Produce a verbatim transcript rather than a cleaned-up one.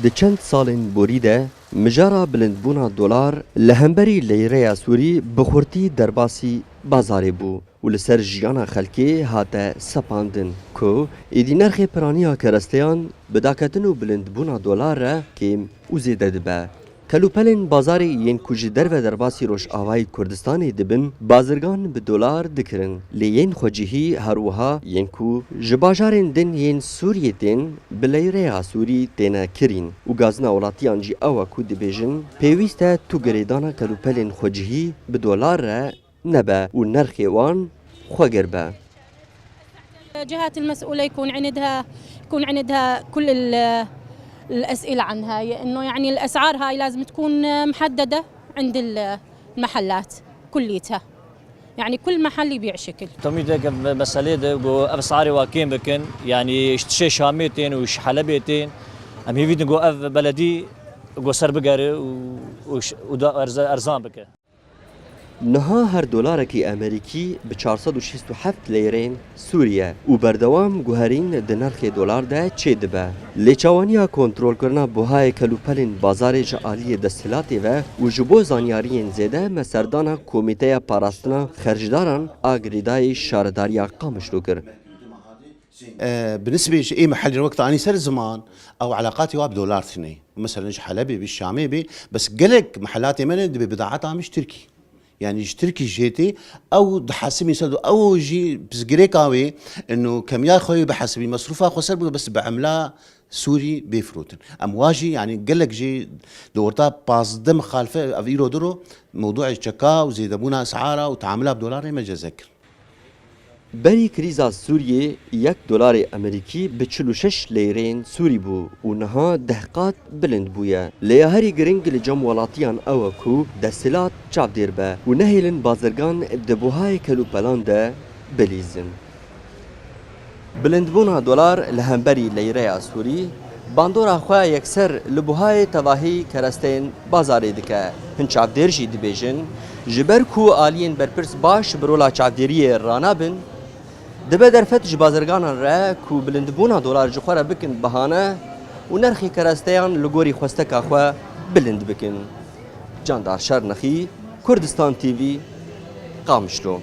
Di çend salên borî de mijara bilindbûna dolar li hemberî leyreya Sûrî bi xurtî derbasî bazarê bû û li ser jiyana xelkê hate sepandin ku êdî nirxê piraniya keresteyan bi daketin û bilindbûna dolar re kêm û zêde dibe. Kelûpelên bazarê yên ku ji derve derbasî Rojavayê Kurdistanê dibin, bazirgan bi dolar dikirin, lê yên xwecihî her wiha yên ku ji bajarên din yên Sûriyê tên, bi leyreya Sûrî têne kirîn û gazina welatiyan jî ew e ku dibêjin, pêwîst e tu girêdana kelûpelên xwecihî bi dolar re nebe û nirxê wan xwegir be. الجهات المسؤولة يكون عندها يكون عندها كل ال- الأسئلة عن هاي، إنه يعني الأسعار هاي لازم تكون محددة عند ال- المحلات كليتها، يعني كل محل يبيع شكل. Temî de ke meselê de go ev sarê wa kêm bikin, yanî ji tişê Şamê tên û ji Helebê tên. Em hêvî din go ev beledî go ser bigere û, û, û da erze-, erzan bike. Niha her dolarekî Amerîkî bi çar sed û şêst û heft leyrên Sûrî ye û berdewam guherîn di nirxê dolar de çêdibe. Lê çawaniya kontrolkirina buhayê kelûpelên bazarê ji aliyê desthilatê ve û ji bo zanyariyên zêde me serdana Komîteya Parastina Xercdaran a Girêdayî Şaredariya Qamişlo kir. Bi nisbê ji ê mehelên wek te anî ser ziman, ew eleqatê wa bi dolar tine. Mesela ji Helebê bî, Şamê bî, bes gelek mehelatê me ne dibê bidaeta me ji Tirkî. Yanî ji Tirkî jê tê, ew dihesibîn ser ew jî pirsgirêka wê, ino kemiya xwe wê bihesibî, mesrûfa xwe ser bû, bes bi emla Sûrî bê firotin. Em wa jî, yanî gelek jî di orta pazdeh mixalife ev îro diro, mewdûê çeka û zêdebûna esara û teamila bi dolarê me ceze kir. Berî krîza Sûriyê yek dolarê Amerîkî bi çil û şeş leyrên Sûrî bû û niha deh qat bilind bûye. Lê ya herî giring li cem welatiyan ew e ku desthilat çavdêr be û nehêlin bazirgan di buhayê kelûpelan de bilîzin. Bilindbûna dolar li hemberî leyreya Sûrî bandora xwe yekser li buhayê tevahî keresteyên bazarê dike. Hin çavdêr jî dibêjin, ji ber ku aliyên berpirs baş bi rola çavdêriyê ranabin, dibe derfet ji bazirganan re ku bilindbûna dolar ji xwe re bikin bahane û nirxê keresteyan li gorî xwesteka xwe bilind bikin. Candar Şernexî, Kurdistan T V, Qamişlo.